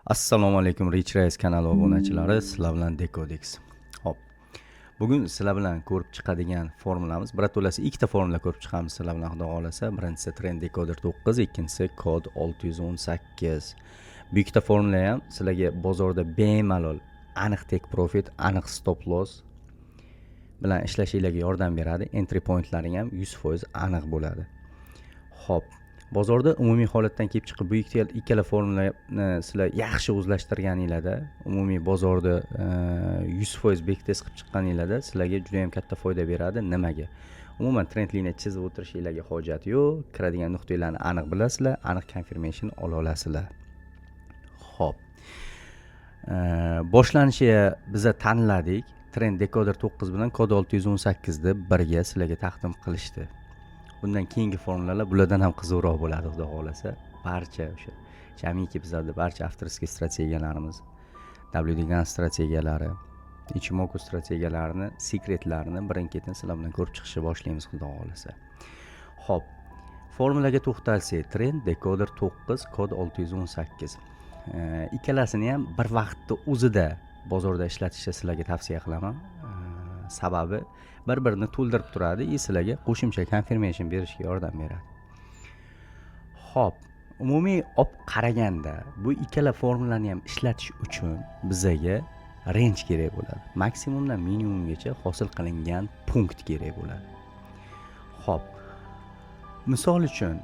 Assalomu alaykum, Rich Rise kanali obunachilari, sizlar bilan Decodex. Xo'p. Bugun sizlar bilan ko'rib chiqadigan formulamiz, birato'lasi ikkita formula ko'rib chiqamiz sizlar bilan, xudo xohlasa. Birinchisi Trend Decoder 9, ikkinchisi Kod 618. Bu ikkita formula ham sizlarga bozorda bemalol aniq take profit, aniq stop loss bilan ishlashinglarga yordam beradi. Entry pointlaring ham 100% aniq bo'ladi. Xo'p, bozorda umumiy holatdan kelib chiqib, bu ikkala formulani sizlar yaxshi o'zlashtirganinglarda, umumiy bozorda 100% backtest qilib chiqqaninglarda sizlarga juda yam katta foyda beradi. Nimaga? Umuman trend liniya chizib o'tirishinglarga hojat yo'q. Kiradigan nuqtalarni aniq bilasizlar, aniq confirmation ola olasizlar. Xo'p. Boshlanishi biza tanladik. Trend Decoder 9 bilan Kod 618 ni birga sizlarga taqdim qilishdi. Bundan keyingi formulalar bulardan ham qiziqroq bo'ladi, xudo xohlasa. Barcha o'sha jamiki bizlarda barcha авторский strategiyalarimiz, WD strategiyalari, Ichimoku strategiyalarini, sekretlarini birin-ketin sizlar bilan ko'rib chiqishni boshlaymiz, xudo xohlasa. Xo'p, formulaga to'xtalsak, Trend Decoder 9, Kod 618. Ikkalasini ham bir vaqtda o'zida bozorda ishlatishni sizlarga tavsiya qilaman. Sababi bir-birini to'ldirib turadi и sizlarga qo'shimcha confirmation berishga yordam beradi. Xo'p, umumiy olib qaraganda bu ikkala formulani ham ishlatish uchun bizaga range kerak bo'ladi. Maksimumdan minimumgacha hosil qilingan punkt kerak bo'ladi. Xo'p, misol uchun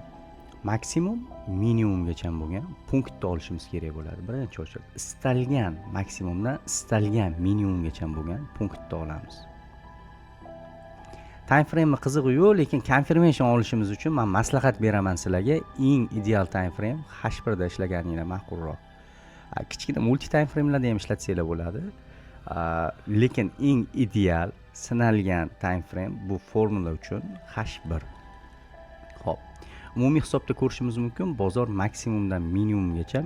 maksimum minimumgacha bo'lgan punktni olishimiz kerak bo'ladi. Birinchi очередь istalgan maksimumdan istalgan minimumgacha bo'lgan punktni olamiz. Time frame'ni qizig'i yo'q, lekin confirmation olishimiz uchun man maslahat beraman sizlarga, eng ideal time frame H1 da ishlaganinglar ma'qulroq. Kichkina multi time framelarda ham ishlatsanglar bo'ladi. Lekin eng ideal sinalgan time frame bu formula uchun H1. Ho'p, umumiy hisobda ko'rishimiz mumkin, bozor maksimumdan minimumgacha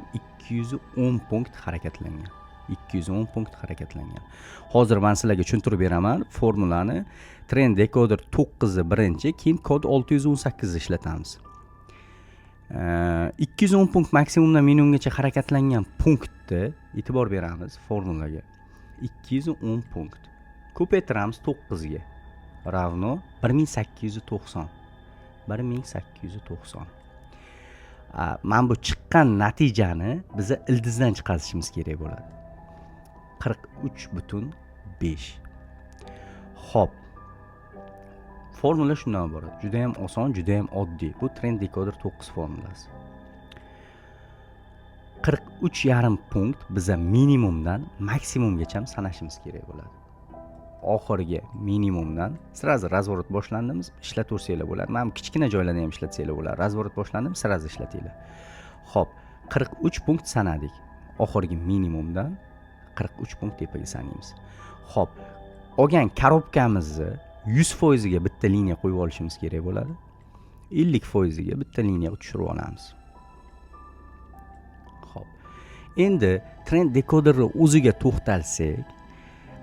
210 punkt harakatlangan, 210 punkt harakatlangan. Hozir man sizlarga tushuntirib beraman formulani. Trend Decoder 9 birinchi, keyin Kod 618 ishlatamiz. 210 punkt maksimumdan minimumgacha harakatlangan punktni e'tibor beramiz formulaga. 210 punkt ko'paytiramiz 9 ga, равно 1890, 1890. Mana bu chiqqan natijani biza ildizdan chiqarishimiz kerak bo'ladi, 43,5. Ho'p, formula shundan iborat, juda yam oson, juda yam oddiy. Bu Trend Decoder 9 formulasi. 43,5 punkt biza minimumdan maksimumgacha sanashimiz kerak bo'ladi. Oxirgi minimumdan сразу разворот boshlandimiz, ishlataversanglar bo'ladi. Mana bu kichkina joylarda ham ishlatsanglar bo'ladi. Разворот boshlandimi, сразу ishlatinglar. Ho'p, 43 punkt sanadik, oxirgi minimumdan 43 punkt tepaga sanaymiz. Ho'p, olgan коробка mizni 100 foiziga bitta liniya qo'yib olishimiz kerak bo'ladi, 50 foiziga bitta liniya tushirib olamiz. Ho'p, endi Trend Decoderni o'ziga to'xtalsak,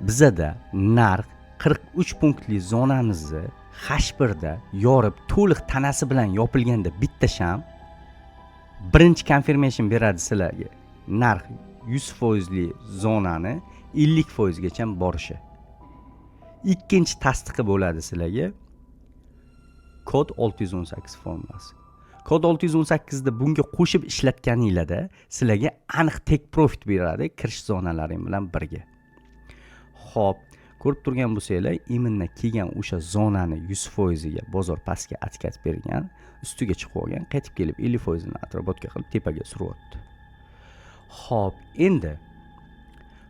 bizada narx 43 punktli zonamizni H1da yorib, to'liq tanasi bilan yopilganda bitta sham birinchi confirmation beradi sizlarga, narx 100 foizli zonani 50 foizgacha borishi. Ikkinchi tasdiqi bo'ladi sizlarga Kod 618 formulasi. Kod 618ni bunga qo'shib ishlatganinglarda sizlarga aniq take profit beradi kirish zonalaring bilan birga. Ho'p, ko'rib turgan bo'lsanglar, именно kelgan o'sha zonani 100 foiziga bozor pastga откат bergan, ustiga chiqib olgan, qaytib kelib 50 foizini отработка qilib tepaga suryapti. Ho'p, endi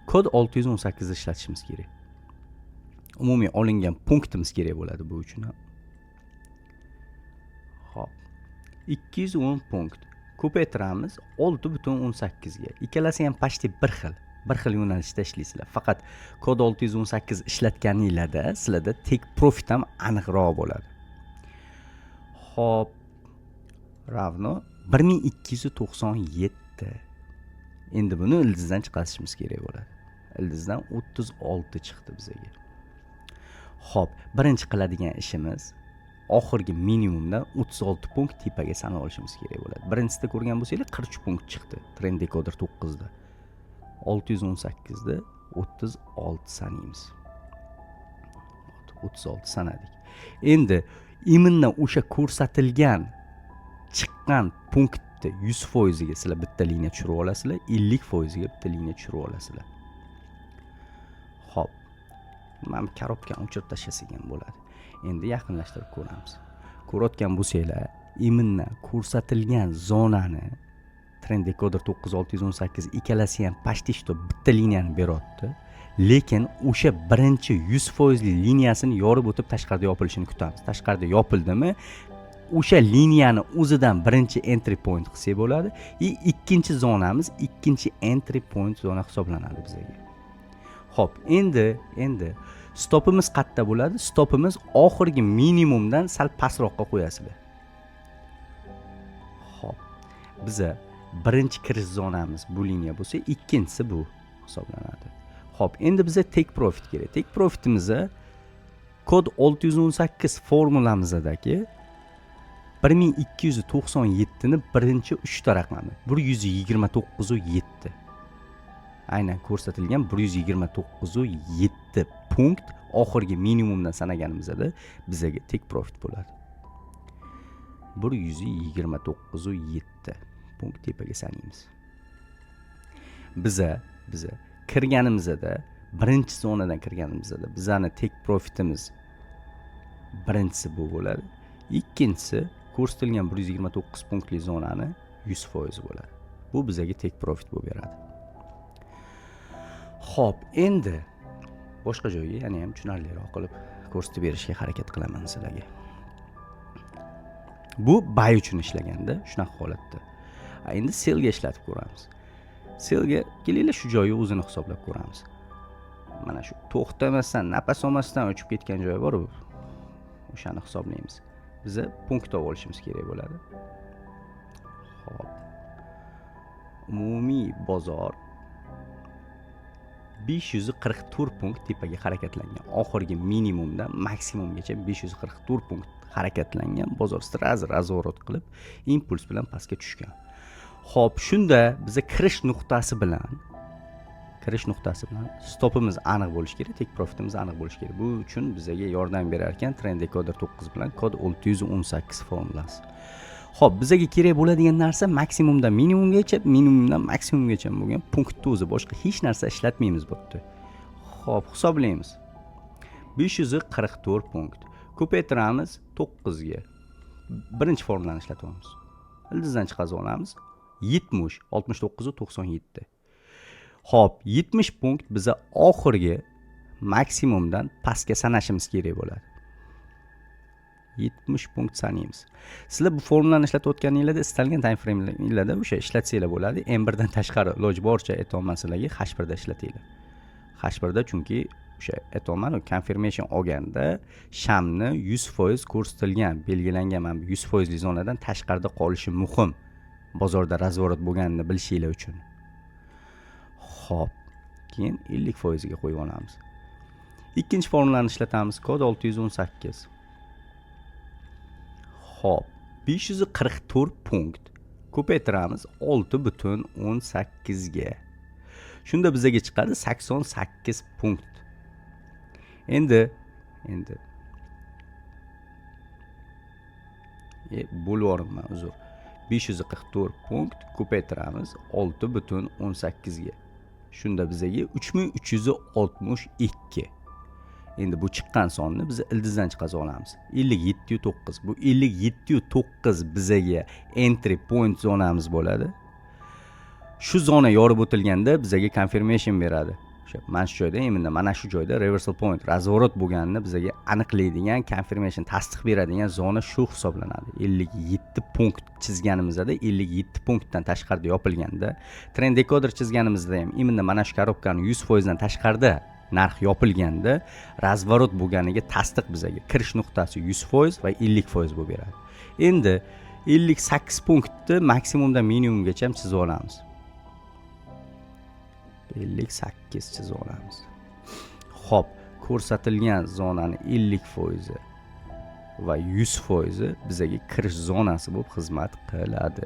Kod 618ni ishlatishimiz kerak. Umumiy olingan punktimiz kerak bo'ladi bu uchun ham. Ho'p, 210 punkt ko'paytiramiz 6,18 ga. Ikkalasi ham почти bir xil yo'nalishda ishlaysizlar, faqat Kod 618 ishlatganinglarda sizlarda take profit ham aniqroq bo'ladi. Ho'p, равно 1297. Endi buni ildizdan chiqarishimiz kerak bo'ladi. Ildizdan 36 chiqdi bizaga. Ho'p, birinchi qiladigan ishimiz, oxirgi minimumdan 36 punkt tepaga sanab olishimiz kerak bo'ladi. Birinchisida ko'rgan bo'lsanglar, 43 punkt chiqdi Trend Decoder 9da. 618da 36 sanaymiz. 36 sanadik. Endi именно o'sha ko'rsatilgan chiqqan punktni 100 foiziga sizlar bitta liniya tushirib olasizlar, 50 foiziga bitta liniya tushirib olasizlar. Ho'p, mana bu коробка ni o'chirib tashlasak ham bo'ladi. Endi yaqinlashtirib ko'ramiz. Ko'rayotgan bo'lsanglar, именно ko'rsatilgan zonani Trend Decoder 9618, ikkalasi ham почти что bitta liniyani beryapti, lekin o'sha birinchi 100 foizli liniyasini yorib o'tib, tashqarida yopilishini kutamiz. Tashqarida yopildimi, o'sha liniyani o'zidan birinchi entry point qilsak bo'ladi и ikkinchi zonamiz ikkinchi entry point zona hisoblanadi bizaga. Ho'p, endi stopimiz qayerda bo'ladi? Stopimiz oxirgi minimumdan sal pastroqqa qo'yasizlar. Ho'p, biza birinchi kirish zonamiz bu liniya bo'lsa, ikkinchisi bu hisoblanadi. Ho'p, endi biza take profit kerak. Take profitimizni kod 618 formulamizadagi 1297ni birinchi uchta raqami, 129,7, aynan ko'rsatilgan 129,7 punkt oxirgi minimumdan sanaganimizda bizaga take profit bo'ladi. 129,7 punkt tepaga sanaymiz. Biza kirganimizda, birinchi zonadan kirganimizda bizani take profitimiz birinchisi bu bo'ladi, ikkinchisi ko'rsatilgan 129 punktli zonani 100% bo'ladi. Bu bizaga take profit bo'lib beradi. Ho'p, endi boshqa joyga yana ham tushunarliroq qilib ko'rsatib berishga harakat qilaman sizlarga. Bu buy uchun ishlaganda shunaqa holatda. Endi sellga ishlatib ko'ramiz. Sellga kelinglar, shu joyi o'zini hisoblab ko'ramiz. Mana shu to'xtamasdan, nafas olmasdan uchib ketgan joyi bor, o'shani hisoblaymiz. Biza punkt topib olishimiz kerak bo'ladi. Ho'p, umumiy bozor 544 punkt tepaga harakatlangan. Oxirgi minimumdan maksimumgacha 544 punkt harakatlangan. Bozor сразу разворот qilib, impuls bilan pastga tushgan. Ho'p, shunda biza kirish nuqtasi bilan stopimiz aniq bo'lishi kerak, take profitimiz aniq bo'lishi kerak. Bu uchun bizaga yordam berar ekan Trend Decoder 9 bilan kod 618 formulasi. Ho'p, bizaga kerak bo'ladigan narsa maksimumdan minimumgacha, minimumdan maksimumgacha bo'lgan punktni o'zi, boshqa hech narsa ishlatmaymiz bu yerda. Ho'p, hisoblaymiz. 544 punkt ko'paytiramiz 9ga. Birinchi formulani ishlatyapmiz, ildizdan chiqazib olamiz. 70, 69,97. Ho'p, 70 punkt biza oxirgi maksimumdan pastga sanashimiz kerak bo'ladi. 70 punkt sanaymiz. Sizlar bu formulani ishlatayotganinglarda istalgan time framelarda o'sha ishlatsanglar bo'ladi. M1dan tashqari iloji boricha aytyapman sizlarga, H1da ishlatinglar. H1da, chunki o'sha aytyapman, confirmation olganda shamni 100% ko'rsatilgan, belgilangan mana bu 100 foizli zonadan tashqarida qolishi muhim, bozorda разворот bo'lganini bilishinglar uchun. Ho'p, keyin 50 foiziga qo'yib olamiz. Ikkinchi formulani ishlatamiz, kod 618. Ho'p, 544 punkt ko'paytiramiz 6,18ga. Shunda bizaga chiqadi 88 punkt. Endi bo'lib yuboribman, uzr. 544 punkt ko'paytiramiz 6,18ga. Shunda bizaga 3362. Endi bu chiqqan sonni biz ildizdan chiqazib olamiz, 57,9. Bu 57,9 bizaga entry point zonamiz bo'ladi. Shu zona yorib o'tilganda bizaga confirmation beradi. O'sha mana shu joyda, именно mana shu joyda reversal point, разворот bo'lganini bizaga aniqlaydigan confirmation, tasdiq beradigan zona shu hisoblanadi. 57 punkt chizganimizda, 57 punktdan tashqarida yopilganda, Trend Decoder chizganimizda ham именно mana shu коробка ni 100 foizdan tashqarida narx yopilganda разворот bo'lganiga tasdiq bizaga kirish nuqtasi 100% va 50% bo'lib beradi. Endi 58 punktni maksimumdan minimumgacha ham chizib olamiz. 58 chizib olamiz. Ho'p, ko'rsatilgan zonani 50 foizi va 100 foizi bizaga kirish zonasi bo'lib xizmat qiladi.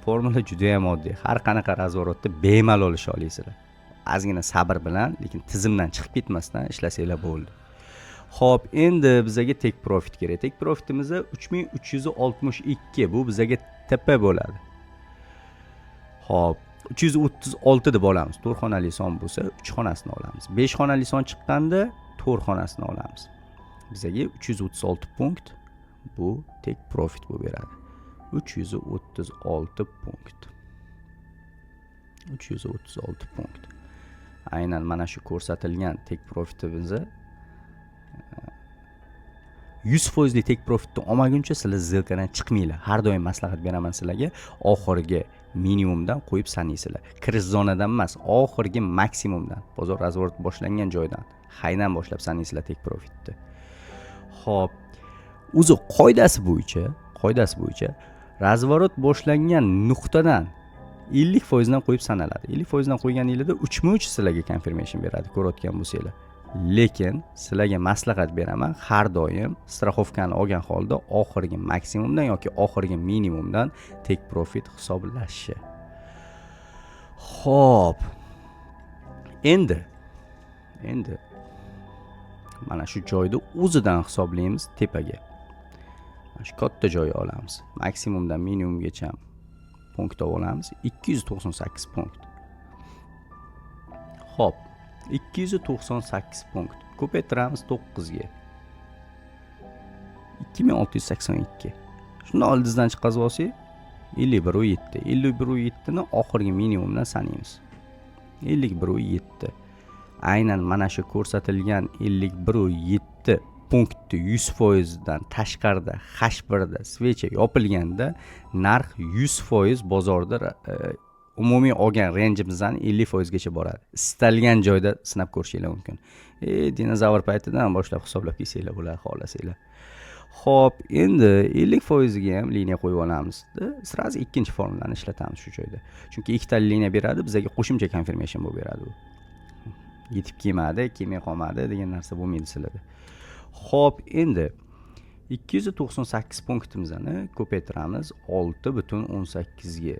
Formula judayam oddiy, har qanaqa разворот da bemalol isha olasizlar. Ozgina sabr bilan, lekin tizimdan chiqib ketmasdan ishlasanglar bo'ldi. Xo'p, endi bizaga take profit kerak. Take profitimiz 3362, bu bizaga TP bo'ladi. Xo'p, 336 deb olamiz. 4 xonali son bo'lsa, 3 xonasini olamiz. 5 xonali son chiqqanda 4 xonasini olamiz. Bizaga 336 punkt bu take profit bo'lib beradi. 336 punkt. 336 punkt. Aynan mana shu ko'rsatilgan take profitimizni, 100 foizli take profitni olmaguncha sizlar сделка dan chiqmanglar. Har doim maslahat beraman sizlarga, oxirgi minimumdan qo'yib sanaysizlar. Kirish zonadan emas, oxirgi maksimumdan, bozor разворот boshlangan joydan, highdan boshlab sanaysizlar take profitni. Xo'p, o'zi qoidasi bo'yicha разворот boshlangan nuqtadan 50 foizdan qo'yib sanaladi. 50 foizdan qo'yganinglarda 3ma 3 sizlarga confirmation beradi, ko'rayotgan bo'lsanglar. Lekin sizlarga maslahat beraman, har doim страховка ni olgan holda oxirgi maksimumdan yoki oxirgi minimumdan take profit hisoblashi. Xo'p, endi mana shu joyda o'zidan hisoblaymiz tepaga. Mana shu katta joyni olamiz, maksimumdan minimumgacha punkt olib olamiz, 298 punkt. Xo'p, 298 punkt ko'paytiramiz 9 ga, 2682. Shuni oldingizdan chiqazib olsak, 51,7. 51,7 ni oxirgi minimumdan sanaymiz, 51,7. Aynan mana shu ko'rsatilgan 51,7 punktni 100 foizdan tashqarida H1 da свеча yopilganda narx 100% bozorda umumiy olgan rangeimizdan 50 foizgacha boradi. Istalgan joyda sinab ko'rishinglar mumkin. Dinozavr paytidan boshlab hisoblab kelsanglar bo'ladi, xohlasanglar. Xo'p, endi 50 foiziga ham liniya qo'yib olamizda, сразу ikkinchi formulani ishlatamiz shu joyda, chunki ikkita liniya beradi bizga, qo'shimcha confirmation bo'lib beradi. U yetib kelmadi, kelmay qolmadi degan narsa bo'lmaydi sizlarda. Xo'p, endi 298 punktimizni ko'paytiramiz 6,18 ga.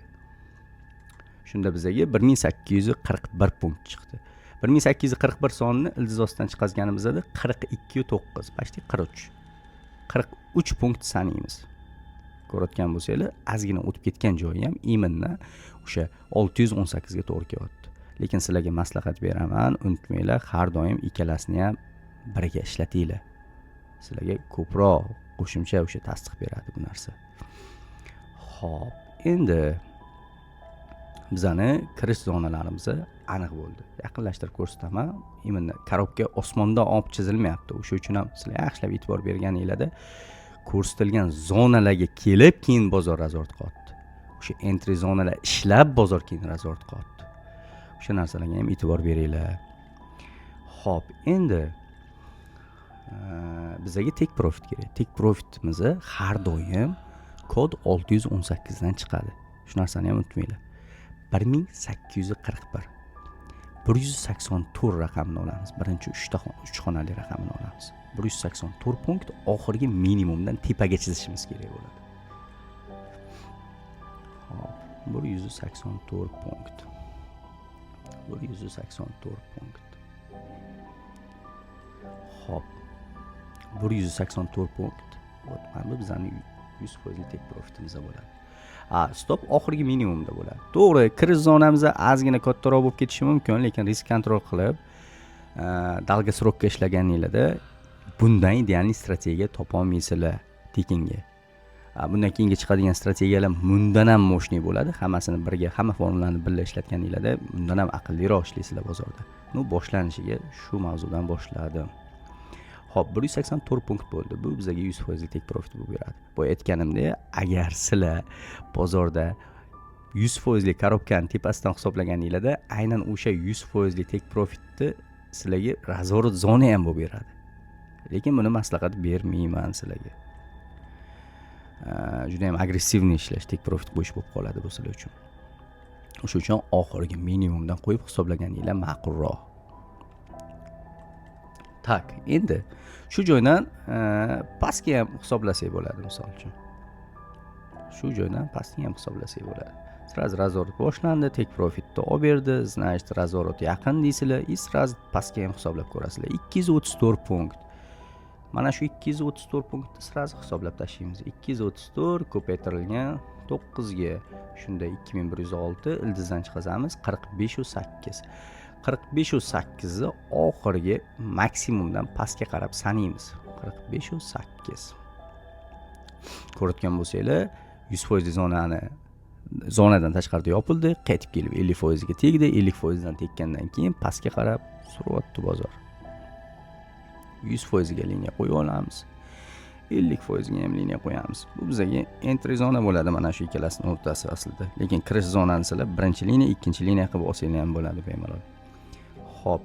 Shunda bizaga 1841 punkt chiqdi. 1841 sonini ildiz ostidan chiqazganimizda 42,9, почти 43, 43 punkt sanaymiz. Ko'rayotgan bo'lsanglar, ozgina o'tib ketgan joyi ham именно o'sha 618 ga to'g'ri kelyapti. Lekin sizlarga maslahat beraman, unutmanglar, har doim ikkalasini ham birga ishlatinglar. Sizlarga ko'proq qo'shimcha o'sha tasdiq beradi bu narsa. Xo'p, endi bizani kirish zonalarimiz aniq bo'ldi. Yaqinlashtirib ko'rsataman. Именно коробка osmondan olib chizilmayapti, o'sha uchun ham sizlar yaxshilab e'tibor berganinglarda, ko'rsatilgan zonalarga kelib keyin bozor разворот qilyapti. O'sha entry zonalar ishlab, bozor keyin разворот qilyapti. O'sha narsalarga ham e'tibor beringlar. Xo'p, endi bizaga take profit kerak. Take profitimiz har doim kod 618 dan chiqadi, shu narsani ham unutmanglar. 1841, 184 raqamini olamiz, birinchi uchta uch xonali raqamini olamiz. 184 punkt oxirgi minimumdan tepaga chizishimiz kerak bo'ladi. Xo'p, 184 punkt, 184 punkt. Xo'p, 184 punkt. Вот mana bu bizani 100 foizli take profitimiz bo'ladi. A stop oxirgi minimumda bo'ladi. To'g'ri, kirish zonamiz ozgina kattaroq bo'lib ketishi mumkin, lekin risk контроль qilib, долгосрок ka ishlaganinglarda bundan идеальный strategiya topolmaysizlar tekinga. Bundan keyingi chiqadigan strategiyalar bundan ham мощный bo'ladi. Hammasini birga, hamma formulani birga ishlatganinglarda bundan ham aqlliroq ishlaysizlar bozorda. Ну, boshlanishiga shu mavzudan boshladim. Xo'p, 184 punkt bo'ldi. Bu bizaga 100 foizli take profit bo'lib beradi. Boya aytganimdek, agar sizlar bozorda 100 foizli коробка ni tepasidan hisoblaganinglarda, aynan o'sha 100 foizli take profitni sizlarga разворот zona ham bo'lib beradi. Lekin buni maslahat bermayman sizlarga. Judayam агрессивный ishlash, take profit qo'yish bo'lib qoladi bu sizlar uchun. O'sha uchun oxirgi minimumdan qo'yib hisoblaganinglar ma'qulroq. Так, endi shu joydan pastga ham hisoblasak bo'ladi, misol uchun. Shu joydan pastga ham hisoblasak bo'ladi. Сразу разворот boshlandi, take profitni olib berdi, значит, разворот yaqin deysizlar и сразу pastga ham hisoblab ko'rasizlar. 234 punkt. Mana shu 234 punktni сразу hisoblab tashlaymiz. 234 ko'paytirilgan 9 ga, shunda 2106, ildizdan chiqazamiz, 45,8. 45,8 ni oxirgi maksimumdan pastga qarab sanaymiz. 45,8. Ko'rayotgan bo'lsanglar, 100 foizli zonadan tashqarida yopildi, qaytib kelib 50 foiziga tegdi. 50 foizdan tekkandan keyin pastga qarab suryapti bozor. 100 foiziga liniya qo'yib olamiz, 50 foizga ham liniya qo'yamiz. Bu bizaga entry zona bo'ladi, mana shu ikkalasini o'rtasi aslida, lekin kirish zonani sizlar birinchi liniya, ikkinchi liniya qilib olsanglar ham bo'ladi bemalol. Ho'p,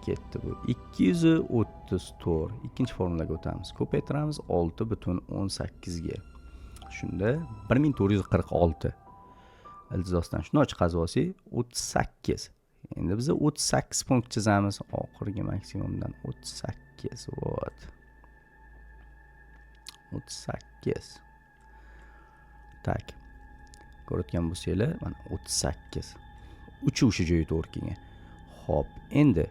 ketdi bu 234. Ikkinchi formulaga o'tamiz. Ko'paytiramiz 6,18 ga, shunda 1446. Ildizdan shundoq chiqazib olsak, 38. Endi biz 38 punkt chizamiz oxirgi maksimumdan. 38, вот, 38. Так, ko'rayotgan bo'lsanglar, mana 38, uchi o'sha joyga to'g'ri kelgan. Ho'p, endi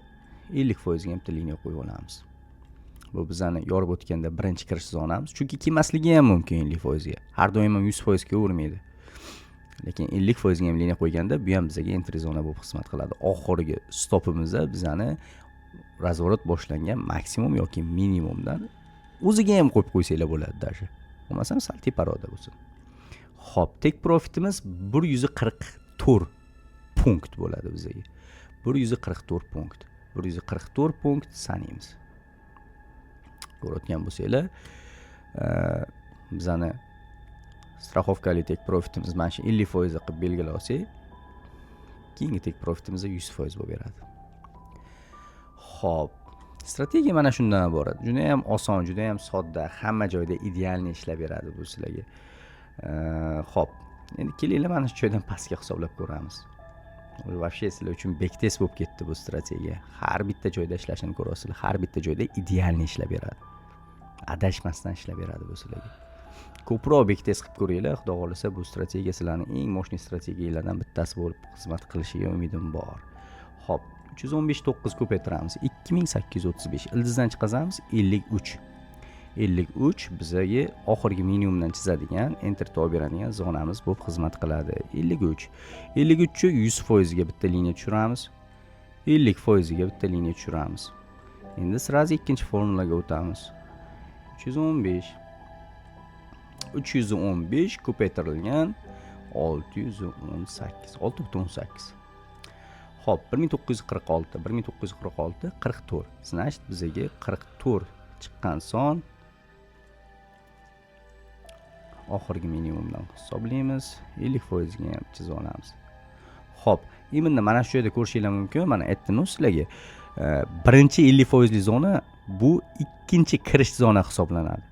50 foizga ham bitta liniya qo'yib olamiz. Bu bizani yorib o'tganda birinchi kirish zonamiz, chunki kelmasligi ham mumkin 50 foizga. Har doim ham 100% kelavermaydi, lekin 50 foizga ham liniya qo'yganda bu ham bizaga entry zona bo'lib xizmat qiladi. Oxirgi stopimizda bizani разворот boshlangan maksimum yoki minimumdan o'ziga ham qo'yib qo'ysanglar bo'ladi, даже bo'lmasam sal teparoqda bo'lsin. Ho'p, take profitimiz 144 punkt bo'ladi bizaga. 144 punkt, 144 punkt sanaymiz. Ko'rayotgan bo'lsanglar, bizani страховка li take profitimiz mana shu 50% qilib belgilab olsak, keyingi take profitimiz 100% bo'lib beradi. Ho'p, strategiya mana shundan iborat. Judayam oson, judayam sodda, hamma joyda идеальный ishlab beradi bu sizlarga. Ho'p, endi kelinglar, mana shu joydan pastga hisoblab ko'ramiz. Вообще sizlar uchun backtest bo'lib ketdi bu strategiya. Har bitta joyda ishlashini ko'ryapsizlar, har bitta joyda идеальный ishlab beradi, adashmasdan ishlab beradi bu sizlarga. Ko'proq backtest qilib ko'ringlar. Xudo xohlasa, bu strategiya sizlarni eng мощный strategiyalardan bittasi bo'lib xizmat qilishiga umidim bor. Ho'p, 315, 9 ko'paytiramiz, 2835. Ildizdan chiqazamiz, 53. 53 bizaga oxirgi minimumdan chizadigan, enter topib beradigan zonamiz bo'lib xizmat qiladi. 53. 53 100 foizga bitta liniya tushiramiz, 50 foiziga bitta liniya tushiramiz. Endi сразу ikkinchi formulaga o'tamiz. 315, 315 ko'paytirilgan 618, 6,18. Ho'p, 1946, 1946, 44. Значит, bizaga 44 chiqqan son oxirgi minimumdan hisoblaymiz, 50 foizga ham chizib olamiz. Ho'p, именно mana shu yerda ko'rishinglar mumkin. Mana aytdimu sizlarga, birinchi 50 foizli zona bu ikkinchi kirish zona hisoblanadi.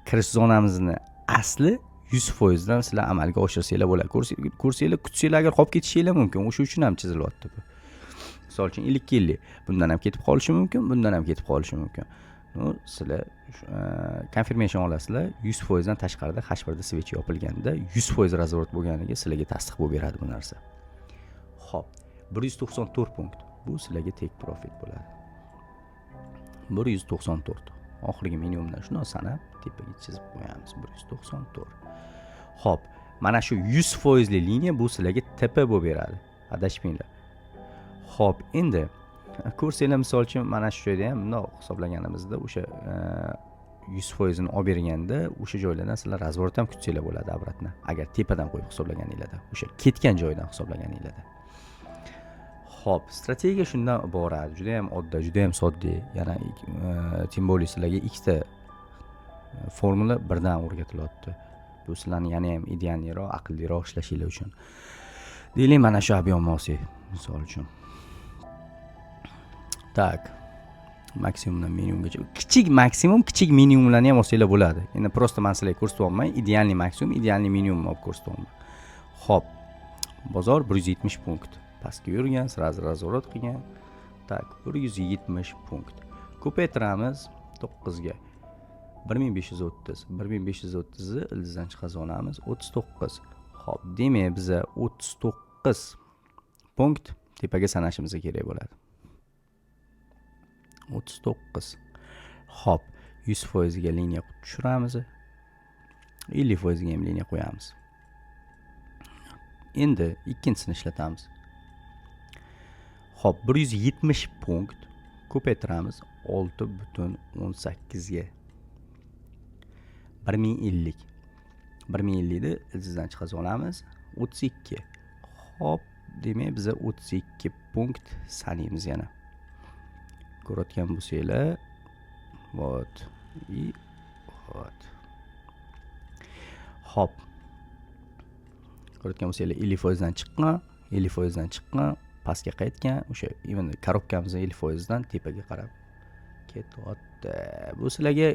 Kirish zonamizni asli 100 foizdan sizlar amalga oshirsanglar bo'ladi. Ko'rsanglar, kutsanglar, agar qolib ketishinglar mumkin, o'sha uchun ham chizilyapti bu. Misol uchun, 50:50, bundan ham ketib qolishi mumkin, bundan ham ketib qolishi mumkin. Ну, sizlar confirmation olasizlar, 100 foizdan tashqarida H1 da свеча yopilganda 100% разворот bo'lganiga sizlarga tasdiq bo'lib beradi bu narsa. Ho'p, 194 punkt, bu sizlarga take profit bo'ladi. 194, oxirgi minimumdan shundoq sanab tepaga chizib qo'yamiz, 194. Ho'p, mana shu 100 foizli liniya bu sizlarga TP bo'lib beradi, adashmanglar. Ho'p, endi ko'rsanglar, misol uchun, mana shu joyda ham bundoq hisoblaganimizda o'sha 100 foizini olib berganda o'sha joylardan sizlar разворот ham kutsanglar bo'ladi обратно, agar tepadan qo'yib hisoblaganinglarda, o'sha ketgan joydan hisoblaganinglarda. Ho'p, strategiya shundan iborat. Judayam oddiy, judayam soddiy. Yana тем более sizlarga ikkita formula birdan o'rgatilyapti. Bu sizlarni yana ham идеальный roq, aqlliroq ishlashinglar uchun. Deylik, mana shu объем ni olsak, misol uchun. Так, maksimumdan minimumgacha, kichik maksimum, kichik minimumlarni ham olsanglar bo'ladi. Endi просто man sizlarga ko'rsatyapman, идеальный maksimum, идеальный minimumni olib ko'rsatyapman. Ho'p, bozor 170 punkt pastga yurgan, сразу разворот qilgan. Так, 170 punkt ko'paytiramiz 9 ga, 1530. 1530 ni ildizdan chiqazib olamiz, 39. Xo'p, demak, biza 39 punkt tepaga sanashimiz kerak bo'ladi. 39. Xo'p, 100% ga liniya tushiramiz. 50% ga ham liniya qo'yamiz. Endi ikkinchisini ishlatamiz. Xo'p, 170 punkt ko'paytiramiz 6,18 ga. 1050. 1050 ni ildizdan chiqazib olamiz. 32. Xo'p, demak biza 32 punkt sanaymiz yana. Ko'rayotgan bo'lsanglar, вот и вот. Xo'p. Ko'rayotgan bo'lsanglar, 50% dan chiqqan, 50% dan chiqqan, pastga qaytgan, o'sha именно коробка mizni 50% dan tepaga qarab ketyapti. Bu sizlarga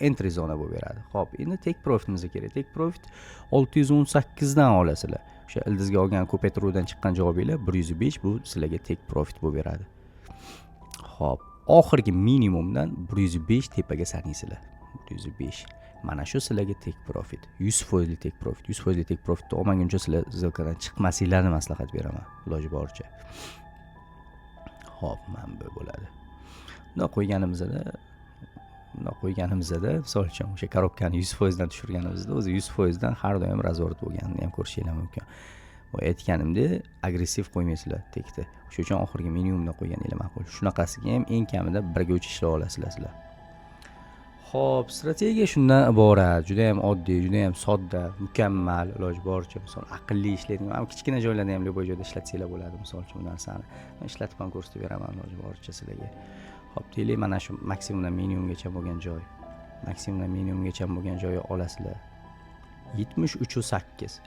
entry zona bo'lib beradi. Xo'p, endi take profitimiz kerak. Take profit 618 dan olasizlar. O'sha ildizga olgan ko'paytiruvdan chiqqan javobinglar 105, bu sizlarga take profit bo'lib beradi. Xo'p, oxirgi minimumdan 105 tepaga sanaysizlar. 105. Mana shu sizlarga take profit, 100% take profit. 100% take profitni olmaguncha sizlar сделка dan chiqmasinglarni maslahat beraman, iloji boricha. Xo'p, mana bu bo'ladi. Bundoq qo'yganimizda, misol uchun, o'sha коробка ni 100% dan tushirganimizda, o'zi 100% dan har doim разворот bo'lganini ham ko'rishinglar mumkin. Boya aytganimdek, agressiv qo'ymaysizlar take ni. O'sha uchun oxirgi minimumdan qo'yganinglar ma'qul. Shunaqasiga ham eng kamida 1 ga 3 ishlab olasizlar sizlar. Xo'p, strategiya shundan iborat. Juda ham oddiy, juda ham sodda, mukammal, iloji boricha, misol, aqlli ishlaydigan, ham kichkina joylarda ham, любой joyda ishlatsanglar bo'ladi, misol uchun, bu narsani. Men ishlatib ham ko'rsatib beraman iloji boricha sizlarga. Xo'p, deylik, mana shu maksimumdan minimumgacha bo'lgan joy. Maksimumdan minimumgacha bo'lgan joyi olasizlar. 73,8.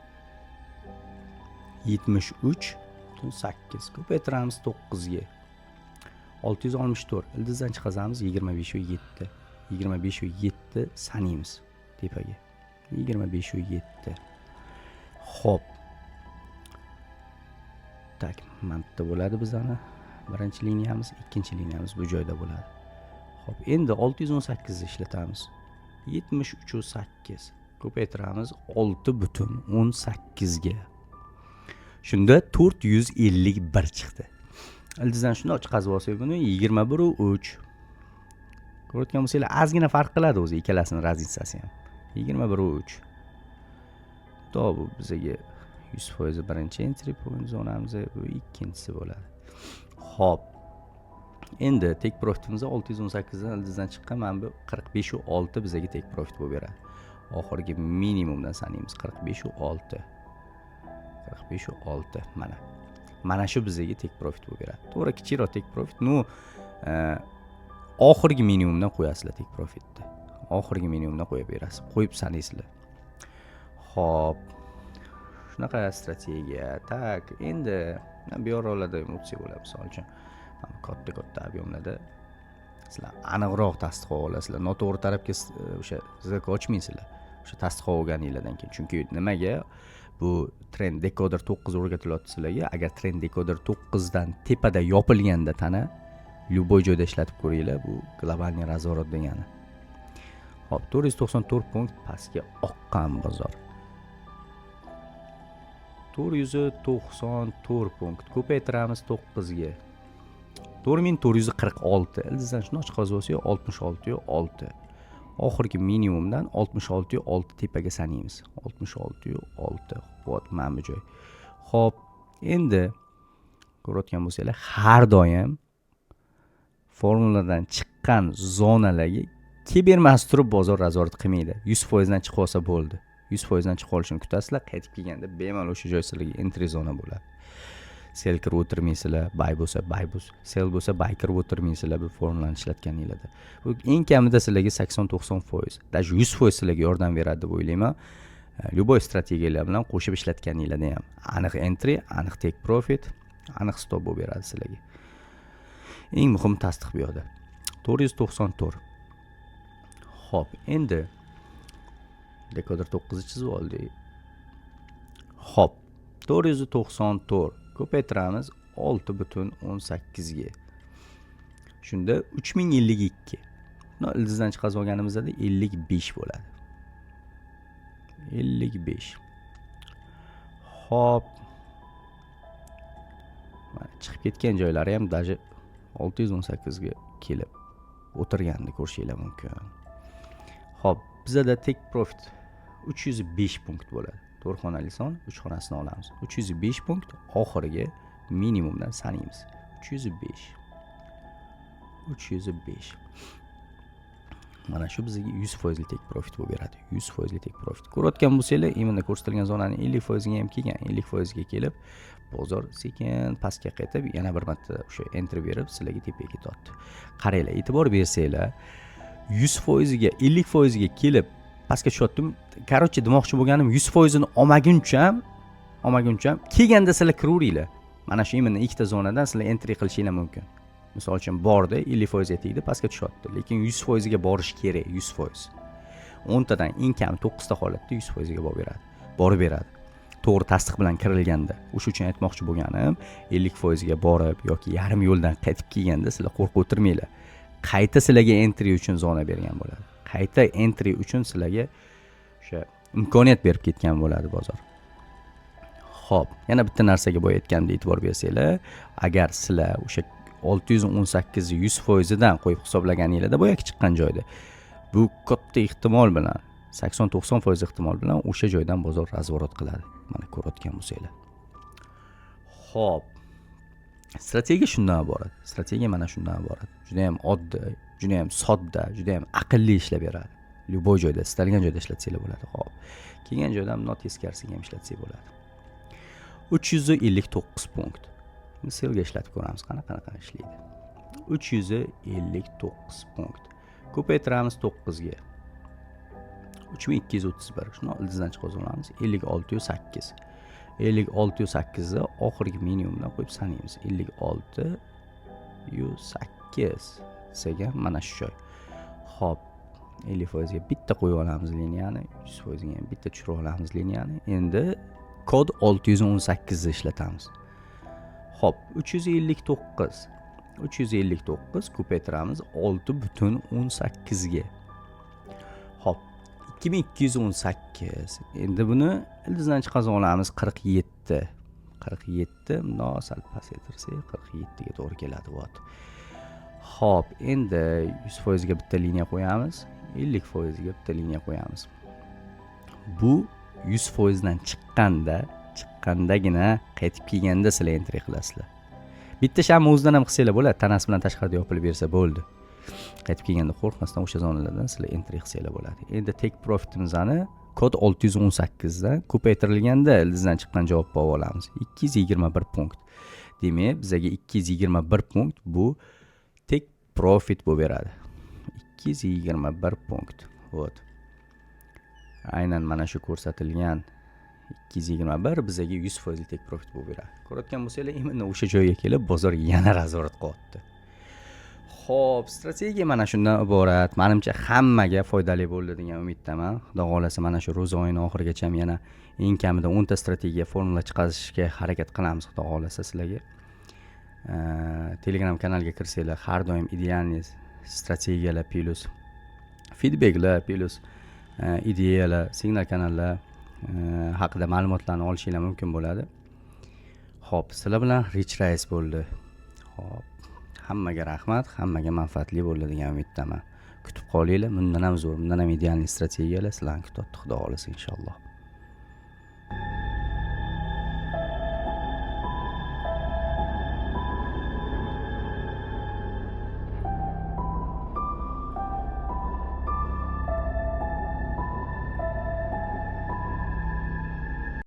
73,8 ko'paytiramiz 9 ga. 664. Ildizdan chiqazamiz 25,7. 25,7 sanaymiz tepaga. 25,7. Xo'p. Так, mana bu yerda bo'ladi bizani birinchi liniyamiz, ikkinchi liniyamiz bu joyda bo'ladi. Xo'p, endi 618 ni ishlatamiz. 73,8 ko'paytiramiz 6,18 ga. Shunda 451 chiqdi. Ildizdan shundoq chiqazib olsak buni 21,3. Ko'rayotgan bo'lsanglar, ozgina farq qiladi o'zi ikkalasini разница si ham. 21,3. To bu bizaga 100% birinchi entry point zonamiz, bu ikkinchisi bo'ladi. Xo'p. Endi take profitimiz 618 dan ildizdan chiqqan mana bu 45,6 bizaga take profit bo'lib beradi. Oxirgi minimumdan sanaymiz 45,6. 45,6 mana. Mana shu bizaga take profit bo'lib beradi. To'g'ri, kichikroq take profit, ну, oxirgi minimumdan qo'yasizlar take profitni. Oxirgi minimumdan qo'yib berasiz. Qo'yib sanaysizlar. Xo'p. Shunaqa strategiya. Так, endi bu yoqlarda ham o'tsak bo'ladi, misol uchun. Katta-katta объем larda sizlar aniqroq tasdiq olasizlar. Noto'g'ri tarafga o'sha сделка ochmaysizlar. O'sha tasdiq olganinglardan keyin. Chunki nimaga? Bu trend decoder 9 o'rgatilyapti sizlarga. Agar trend decoder 9 dan tepada yopilganda tana, любой joyda ishlatib ko'ringlar, bu глобальный разворот degani. Xo'p, 494 punkt pastga oqqan bozor. 494 punkt ko'paytiramiz 9 ga. 4446. Ildizdan shundoq chiqazib olsak 66,6. Oxirgi minimumdan 66,6 tepaga sanaymiz. 66,6. Вот mana bu joy. Xo'p, endi ko'rayotgan bo'lsanglar, har doim formuladan chiqqan zonalarga kelib turib bozor разворот qilmaydi. 100% dan chiqib olsa bo'ldi. 100% dan chiqib olishini kutasizlar, qaytib kelganda bemalol o'sha joy sizlarga entry zona bo'ladi. Sell kirib o'tirmaysizlar, buy bo'lsa buy bo'lsa, sell bo'lsa buy kirib o'tirmaysizlar bu formulani ishlatganinglarda. Bu eng kamida sizlarga 80-90%, даже 100% sizlarga yordam beradi deb o'ylayman. Любой strategiyalar bilan qo'shib ishlatganinglarda ham aniq entry, aniq take profit, aniq stop bo'lib beradi sizlarga. Eng muhim tasdiq bu yoqda. 494. Xo'p, endi dekoder 9 chizib oldik. Xo'p, 494 ko'paytiramiz 6,18 ga. Shunda 3052. No, ildizdan chiqazib olganimizda 55 bo'ladi. 55. Xo'p. Mana chiqib ketgan joylari ham даже 618 ga kelib o'tirganini ko'rishinglar mumkin. Xo'p, bizada take profit 305 punkt bo'ladi. To'rt xonali son, 3 xonasini olamiz. 305 punkt oxirgi minimumdan sanaymiz. 305. 305. Mana shu bizga 100 foizli take profit bo'lib beradi. 100 foizli take profit. Ko'rayotgan bo'lsanglar, именно ko'rsatilgan zonani 50 foiziga ham kelgan. 50 foizga kelib, bozor sekin pastga qaytib, yana bir marta o'sha entry berib, sizlarga tepaga ketyapti. Qaranglar, e'tibor bersanglar, 100 foiziga, 50 foiziga kelib pastga tushyaptim. Короче, demoqchi bo'lganim, 100 foizini olmaguncha kelganda sizlar kiraveringlar. Mana shu именно ikkita zonadan sizlar entry qilishinglar mumkin. Misol uchun, bordi, 50 foizga tegdi, pastga tushyapti, lekin 100 foiziga borish kerak. 100 foiz, 10 tadan eng kami to'qqizta holatda 100 foiziga borib beradi, borib beradi to'g'ri tasdiq bilan kirilganda. O'sha uchun aytmoqchi bo'lganim, 50 foizga borib yoki yarim yo'ldan qaytib kelganda sizlar qo'rqib o'tirmanglar. Qayta sizlarga entry uchun zona bergan bo'ladi, qayta entry uchun sizlarga o'sha imkoniyat berib ketgan bo'ladi bozor. Ho'p, yana bitta narsaga boya aytganimdek e'tibor bersanglar, agar sizlar o'sha 618 100 foizidan qo'yib hisoblaganinglarda, boyagi chiqqan joyda, bu katta ehtimol bilan, 80-90% ehtimol bilan o'sha joydan bozor разворот qiladi, mana ko'rayotgan bo'lsanglar. Ho'p, strategiya shundan iborat, strategiya mana shundan iborat. Judayam oddiy, judayam sodda, judayam aqlli ishlab beradi. Любой joyda, istalgan joyda ishlatsanglar bo'ladi. Ho'p, kelgan joyda bundoq teskarisiga ham ishlatsak bo'ladi. 359 punkt. Sellga ishlatib ko'ramiz, qanaqa qanaqa ishlaydi. 359 punkt ko'paytiramiz to'qqizga, 3231. Shuni ildizdan chiqarib olamiz, 56,8. 56,8 ni oxirgi minimumdan qo'yib sanaymiz. 56,8 desak ham, mana shu joy. Ho'p, 50 foizga bitta qo'yib olamiz liniyani, 100 foizga ham bitta tushirib olamiz liniyani. Endi kod 618 ni ishlatamiz. Ho'p, 359, 359 ko'paytiramiz 6,18 ga. Ho'p, 2218. Endi buni ildizdan chiqazib olamiz, 47, 47. Bundoq sal pasaytirsak, 47 ga to'g'ri keladi. Вот. Ho'p, endi 100 foizga bitta liniya qo'yamiz, 50 foizga bitta liniya qo'yamiz. Bu 100 foizdan chiqqandagina, qaytib kelganda sizlar entry qilasizlar. Bitta shamni o'zidan ham qilsanglar bo'ladi, tanasi bilan tashqarida yopilib bersa bo'ldi. Qaytib kelganda qo'rqmasdan o'sha zonalardan sizlar entry qilsanglar bo'ladi. Endi take profitimizni kod 618 dan ko'paytirilganda ildizdan chiqqan javobni olib olamiz, 221 punkt. Demak, bizaga 221 punkt bu take profit bo'lib beradi. 221 punkt, вот, aynan mana shu ko'rsatilgan 221 bizaga 100 foizli take profit bo'lib beradi. Ko'rayotgan bo'lsanglar, именно o'sha joyga kelib bozor yana разворот qilyapti. Ho'p, strategiya mana shundan iborat. Manimcha, hammaga foydali bo'ldi degan umiddaman. Xudo xohlasa, mana shu ro'za oyini oxirigacha yana eng kamida 10 ta strategiya, formula chiqarishga harakat qilamiz, xudo xohlasa. Sizlarga Telegram kanalga kirsanglar, har doim идеальный strategiyalar плюс feedbacklar плюс ideyalar, signal kanallar haqida ma'lumotlarni olishinglar mumkin bo'ladi. Ho'p, sizlar bilan Rich Rice bo'ldi. Ho'p, hammaga rahmat, hammaga manfaatli bo'ldi degan umiddaman. Kutib qolinglar, bundan ham zo'r, bundan ham идеальный strategiyalar sizlarni kutyapti, xudo xohlasa, inshaalloh.